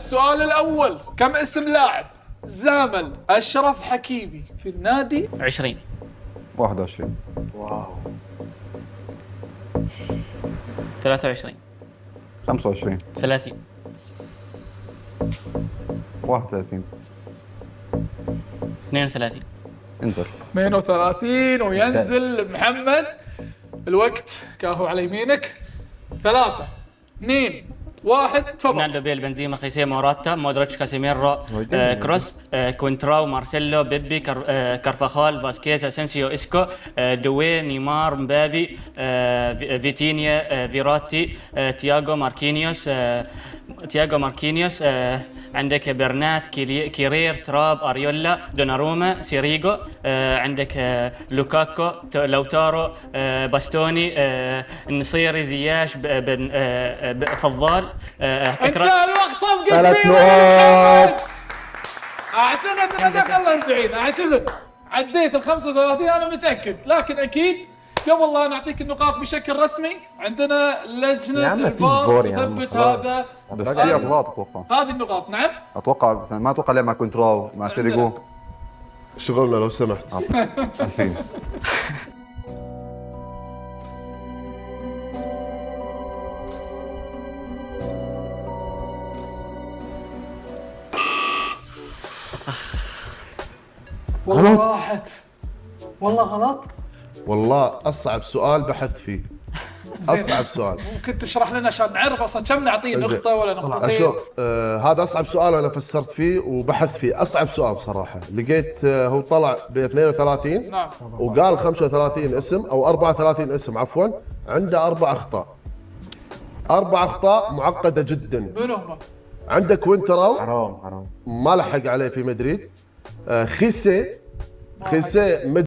السؤال الاول، كم اسم لاعب زامل اشرف حكيمي في النادي؟ 20. 21. 23. 25. 30. 31. 32. انزل. 32 وينزل محمد. الوقت كاهو على يمينك. 3 2 1 تفضل. رونالدو، بيل، بنزيما، خيسيه، موراتا، مودريتش، كاسيميرو، كروس، كوينتراو، مارسيلو، بيبي، كارفاخال، فاسكيز، اسينسيو، اسكو، دوي، نيمار، مبابي، فيتينيا، فيراتي، تياغو ماركينيوس، تياغو ماركينيوس، عندك برنات، كيرير، تراب، اريولا، دوناروما، سيريغو، عندك لوكاكو، لوتارو، باستوني، النصيري، زياش، فضال، ككرش. انتهى الوقت. صفقة ثلاث كبيرة نقاط. اعتقد انه دخل 40، اعتقد عديت ال 35 انا متاكد، لكن اكيد قبل لا نعطيك النقاط بشكل رسمي عندنا يا لجنة عم ما فيش الفار فار يا عم، تثبت خلاص. هذا بس في اغلاط اتوقع. هذه النقاط. نعم اتوقع مثلا ما اتوقع لعب مع كونتراو مع سيريجو. شغلنا لو سمحت. اسفين. والله راحت، والله غلط. والله اصعب سؤال بحثت فيه، اصعب سؤال. ممكن تشرح لنا عشان نعرف اصلا كم نعطيه، زين. نقطة ولا نقطتين؟ اشوف هذا اصعب سؤال انا فسرت فيه وبحثت فيه، اصعب سؤال بصراحة. لقيت هو طلع ب 32. نعم. وقال 35 اسم او 34 اسم عفوا، عنده اربع اخطاء. اربع اخطاء معقدة جدا. من هم؟ عندك كوينتراو حرام حرام. ما لحق عليه في مدريد، خيسي